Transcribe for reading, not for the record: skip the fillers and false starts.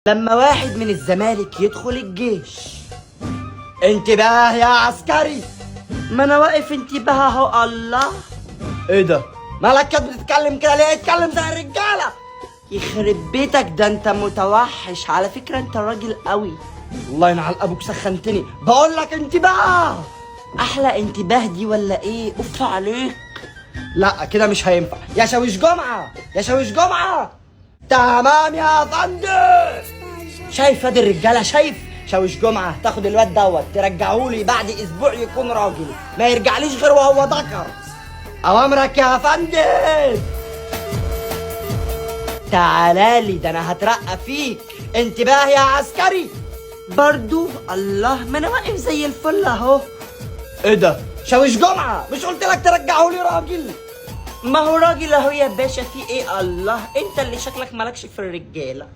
لما واحد من الزمالك يدخل الجيش. انتباه يا عسكري. ما انا واقف انتباه اهو. الله، ايه ده؟ مالك كده بتتكلم كده ليه؟ اتكلم زي الرجالة. يخرب بيتك، ده انت متوحش على فكرة، انت راجل قوي. الله ينعل ابوك، سخنتني. بقول لك انتباه. احلى انتباه دي ولا ايه؟ اوف عليك. لا كده مش هينفع يا شاويش جمعه، يا شاويش جمعه. تمام يا فندم. شايف ادي الرجالة؟ شايف شاويش جمعه؟ تاخد الواد دوت ترجعهولي بعد اسبوع يكون راجل، ما يرجعليش غير وهو ذكر. اوامرك يا فندم. تعالالي، ده انا هترقى فيك. انتباه يا عسكري. برضو الله، ما انا واقف زي الفل اهو. ايه ده شاويش جمعه؟ مش قلت لك ترجعهولي راجل؟ ما هو راجل اهو يا باشا، في ايه؟ الله، انت اللي شكلك مالكش في الرجالة.